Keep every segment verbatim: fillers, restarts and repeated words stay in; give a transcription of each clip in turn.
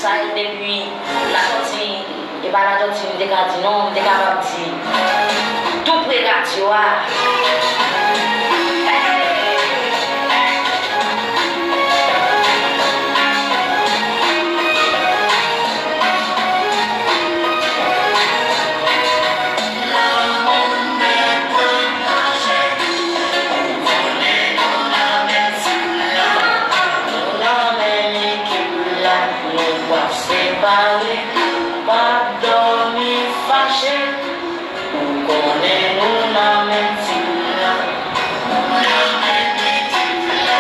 Sa e depi Latòti, e pa Latòti m te ka di non, m te kapab di tou pre radyo a. Lanmou mèt manje, ou konnen nou nan menm tim la. Nou nan menm ekip la, nou p ap separe, nou p ap dòmi fache. Ou konnen nou nan menm tim la. Nou nan menm ekip la.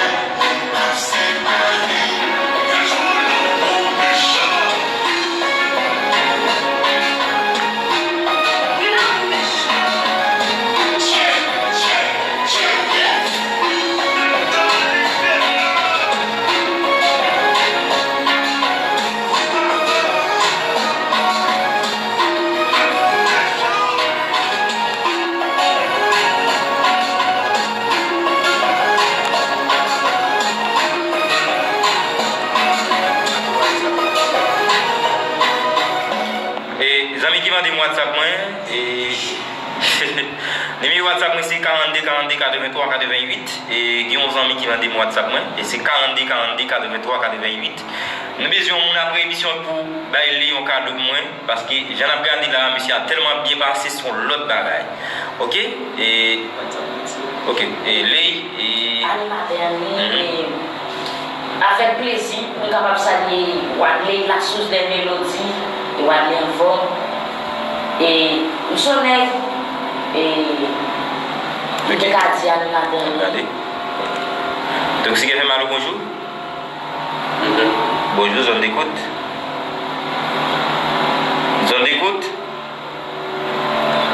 E, zanmi ki mande m WhatsApp mwen, e, nimewo WhatsApp mwen se karannde karannde katrevenntwa katrevennuit. E, gen yon zanmi ki mande m WhatsApp mwen, e se karannde karannde katrevenntwa katrevennuit. Nou bezwen yon moun apre emisyon pou bay li yon kado pou mwen. Paske jan n ap gade la, misye a tèlman byen pase, se yon lòt bagay. Oke? E, oke, e, Ley, e, animatè a, wi, mhm, e, avèk plezi, m kapab salye Wadley, la source des mélodies, e Wadley anfòm. E, m se yon nèg, e, m te ka di animatè a, wi. Gade. Toxic F M, alo, bonjou. Bonjou, zòn dekout. Zòn dekout?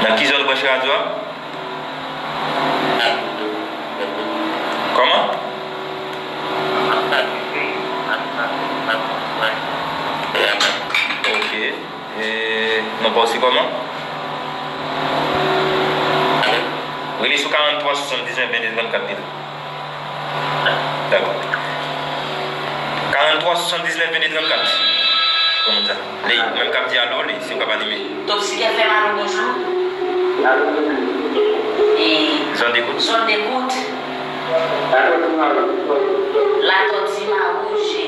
Nan ki zòn ou branche radyo a? Kòman? Ok. E, non pa w se kòman? Rele sou karannntwa swasanndiznèf vennde trannkat pito. Dakò. Karannntwa swasanndiznèf vennde trannkat. Kòman sa? Li menm k ap di alo, li, si w ka pa anime. Toxic F M, alo, bonjou. E, zòn dekout. Zòn dekout. Latòti Mawouje.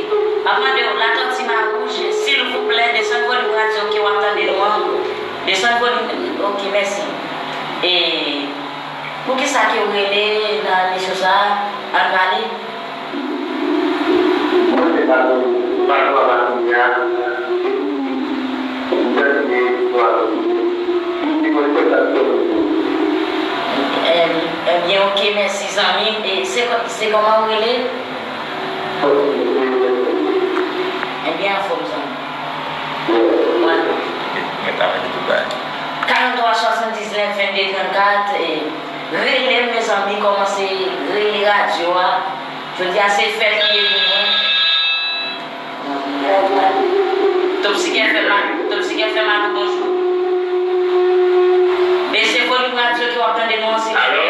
M ap mande w, Latòti Mawouje, silvouplè, desann volim radyo ke w ap tande nou an. Desann volim, ok, mèsi. E, poukisa ke w rele nan emisyon sa a? Ann pale. Mwen se patwon, patwon a matinè a, epi m tande istwa yo, m di mwen se sa k fè mwen. Ebyen, ok, mèsi, zanmi. E se kò-, se kòman w rele? Ebyen, anfòm, zanmi. Mwen. Mwen ta rele tout bagay. Karantwa swasanndiznèf vennde trannkat, e, rele m, mezanmi, kòmanse rele radyo a. Jodi a se fèt li ye pou mwen. Toxic F M, Toxic F M, alo, bonjou. Bese volim radyo ke w ap tande nou an, silvouplè.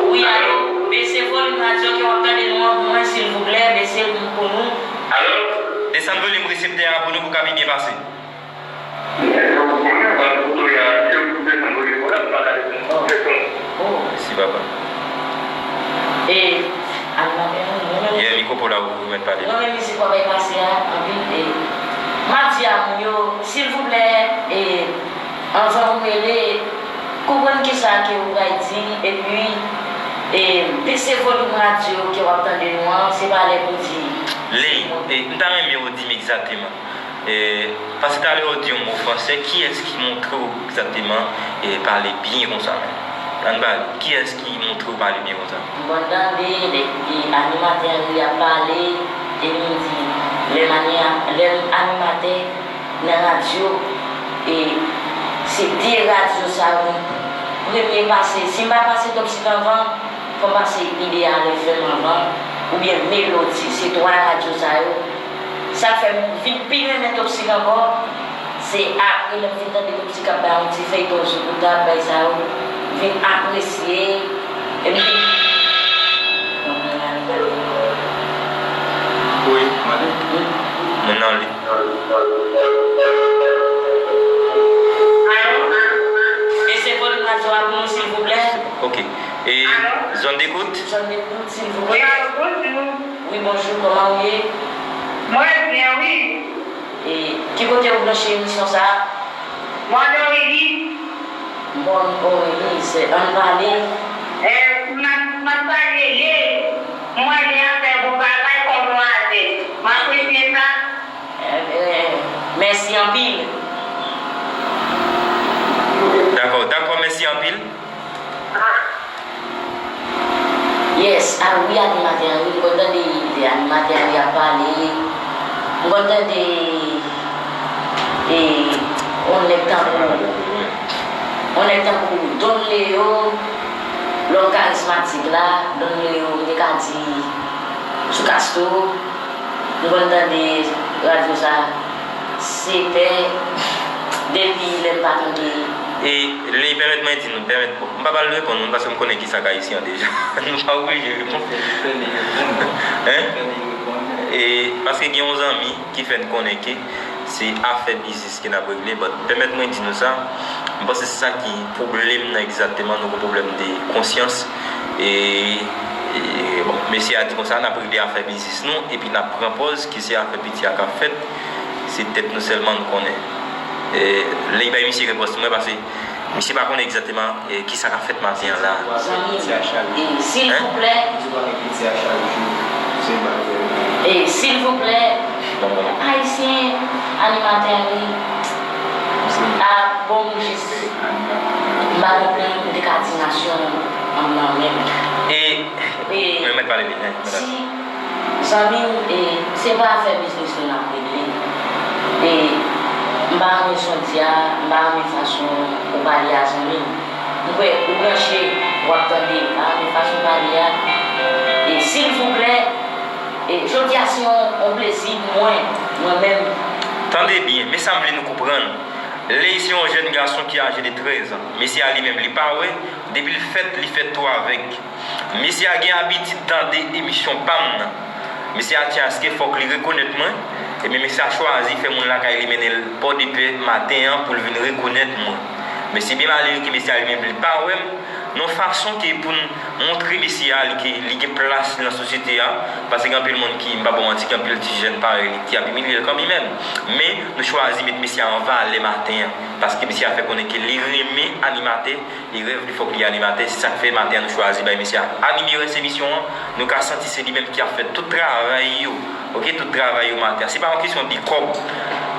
Wi, alo. Bese volim radyo ke w ap tande nou an pou mwen, silvouplè. Bese l pou nou. Desann volim reseptè a pou nou pou ka pi byen pase. Oh. Mèsi, papa. E, animatè, non, non, non. Yeah, mikwo pa w la, ou mèt pale. Non, men mizik w ap bay pase a, anpil, e, m ap di a moun yo, silvouplè, e, anvan ou rele, konprann kisa ke ou pral di, epi, e, bese volim radyo ke w ap tande nou an, se pa lè pou di. Ley, e, m ta renmen ou di m egzakteman. E, paske talè ou di yon mo fransè, kiyès ki montre w egzakteman, e, pale byen konsa menm? Ann pale, kiyès ki montre w pale byen konsa? M konn tande lè, e, animatè yo ap pale, epi m di, lè m ani-, lè m animatè nan radyo, e, se de radyo sa yo m premye pase. Si m pa pase Top Sik anvan, fò m pase Ideal F M anvan, oubyen Melodi. Se twa radyo sa yo. Sa k fè m vin pi renmen Top Sik ankò, se apre lè m fin tande Top Sik ap bay yon ti feyton sou kouta, bay sa yo, m vin apresye, e m vin. Wi, mande. Wi. Alo? Bese volim radyo a pou nou, silvouplè. Ok. E zòn dekout? Zòn dekout, silvouplè. Wi, alo, bonjou. Wi, bonjou, kòman w ye? Mwen byen, wi. E ki kote w branche emisyon sa a? Mwen Dominik. Bon, Oreli, se ann pale. E, m ap, m ap pale de, mwen, de afè bon bagay kòm wazèt. M apresye sa. E, e, mèsi anpil. Dakò, dakò, mèsi anpil. Yes, a wi, animatè an, wi, m konn tande lè animatè an ap pale. M konn tande, e, yon nèg tankou, yon nèg tankou Don Leo, lòm karizmatik la, Don Leo, m te ka di, sou Castro. M konn tande radyo sa, se pè, depi lè m pa tande. E, Ley, pèmèt mwen di nou, pèmèt, bon, m pa pral reponn nou paske m konnen ki sa k Ayisyen an deja. Nou pa oblije reponn. Fè li reponn, non. Hein? Fè li reponn, non. E, paske gen yon zanmi ki fè n konnen ke se afè biznis ke n ap regle, but pèmèt mwen di nou sa, m panse se sa ki pwoblèm nan egzakteman, nou gen pwoblèm de konsyans. E, e, bon, mesye a di konsa, n ap regle afè biznis nou, epi n ap pran pòz ke se afè piti a k ap fèt, se tèt nou sèlman nou konnen. E, lè y bay misye repons mwen, paske misye pa konnen egzakteman, e, ki sa k ap fèt maten an la. Zanmi m, e, silvouplè. Hein? E, silvouplè, Ayisyen, animatè a, wi. A, bon, m jis, m pa konprann, m te ka di nasyon an nan menm. E, e, mwen mèt pale li, hein, si, zanmi m, e, se pa afè biznis nou n ap regle. E, m pa renmen son di a, m pa renmen fason ou pale a, zanmi m. M kwè ou branche, w ap tande, m pa renmen fason w pale a. E, silvouplè, e, jodi a se yon, yon plezi pou mwen, mwen menm. Tande byen, men sa m vle nou konprann. Ley se yon jèn gason ki aje de trèz an. Mesye a li menm, li pa wè, depi l fèt, li fèt tou avèg. Mesye a gen abitid tande emisyon pa m nan. Mesye a tyen aske fòk li rekonèt mwen. Ebyen, mesye a chwazi fè moun lakay li mennen l Pòdepè maten an pou l vin rekonèt mwen. Men se byen malere ke mesye a li menm li pa wè m. Nan yon fason ke pou n montre mesye a li ke li gen plas li nan sosyete a. Paske gen anpil moun ki, m pa ba w manti, gen anpil ti jèn parèy li ki ap imilye l kanmenm. Men nou chwazi met mesye a an valè maten an. Paske mesye a fè konnen ke li renmen animatè. Li rèv li fòk li animatè, se sa k fè maten an nou chwazi bay mesye a anime rès emisyon an. Nou ka santi se li menm ki ap fè tout travay yo. Oke, tout travay yo maten an. Se pa yon kesyon de kòb.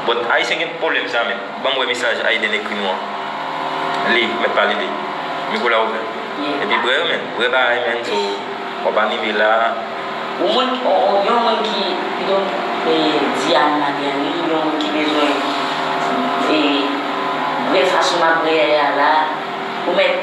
But Ayisyen gen pwoblèm sa menm. Ban m wè mesaj Ayden ekri nou an. Li, mèt pale li. Mikwo la ouvè. Epi brè, men, brè bagay, men, so, w ap anime la. Yon moun, yon, yon, yon moun ki, ki donk, e, di animatè an, wi, yon moun ki bezwen, e, brè fason m ap brè a la, ou mèt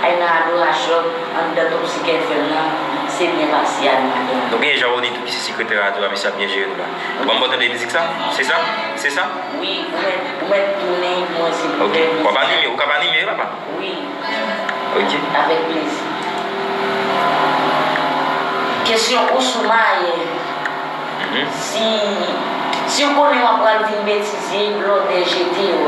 al nan adorasyon anndan Top Secret F M nan, se byen pase animatè an. Nou gen Jean Rony tou ki se sekretè radyo a, mesye ap byen jere nou la. Bon, m tande mizik sa? Se sa? Se sa? Wi, ou mèt, ou mèt tounen pou mwen, silvouplè. Ok. W ap anime, ou k ap anime, wi, papa? Wi. Ok. Avèk plezi. Kesyon ou sou mayè. Mhm. Si, si w konnen w ap pral vin betize, blòdè jete w.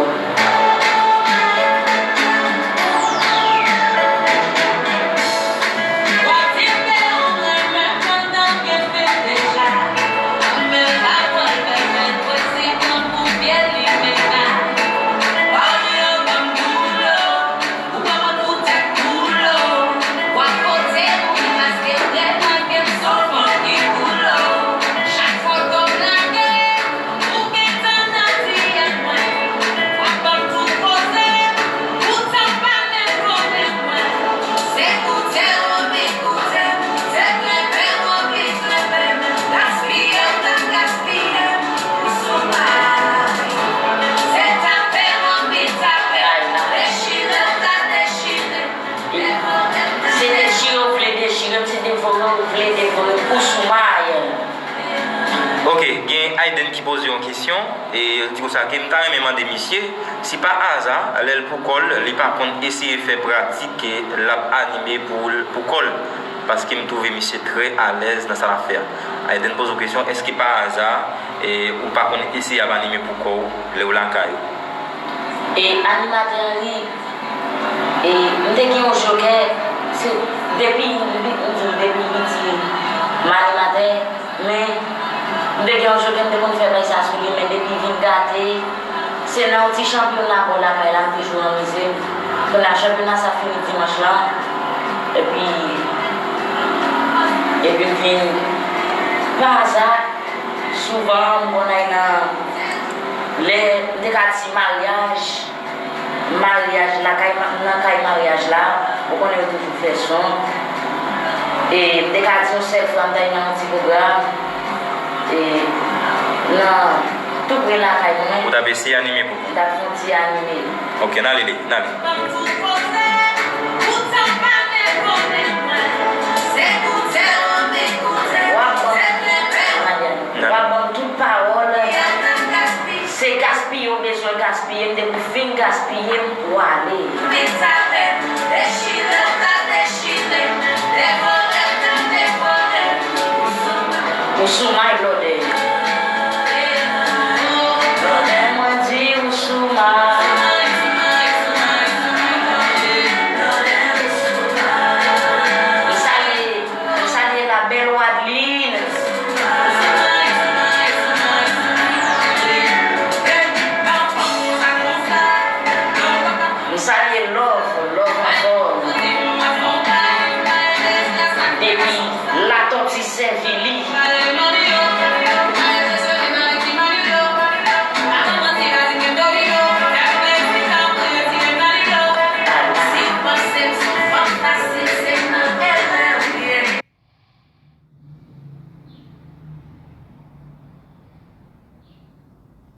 Ou pa konn pou tèt ou lo, w ap pote bouyi paske w rekonèt ke m se yon fanm ki koulo. Chak foto m lage, ou gentan nan diyèt mwen. W ap ban m tou koze, poutan w pa menm konnen mwen. Se koute w anvi koute m, se kenbe w anvi kenbe m, gaspiye w t ap gaspiye m, ou sou may. Se tape w anvi tape m, dechire w t ap dechire m. Se dechire w vle dechire m, se devore w vle devore m, ou sou may. Ok, gen Ayden ki poze yon kesyon, e l di konsa ke m ta renmen mande misye, si pa aza, lè l pou kò l, li pa konn eseye fè pratik ke l ap anime pou l, pou kò l, paske m twouve misye trè alèz nan sa l ap fè a. Ayden poze yon kesyon, èske pa aza, E ou pa konn eseye ap anime pou kò w lè w lakay ou? E animatè Henry, e m te gen yon jokè, se depi m pi- m di w, depi m piti, m animatè, men m te gen yon jokè, m te konn fè bagay sa sou li, men depi vin gate, se nan yon ti chanpyona bò lakay la, m toujou anmize m. Kounye a, chanpyona sa fini dimanch lan, epi, epi m vin, pa aza, souvan, m konn al nan, lè, m te ka di maryaj, maryaj, lakay, nan kay maryaj la, ou konnen yo toujou fè son. E m te ka di yon sèl fwa m t al nan yon ti pwogram, e nan tou pre lakay mwen. Ou t ap eseye anime pou kont ou? M t ap fè yon ti anime. Ok, n ale li, n ale. W ap ban m, w ap ban m tout pawòl. Se gaspiye w bezwen gaspiye m, depi w fin gaspiye m, w ale. Ou sou my brother.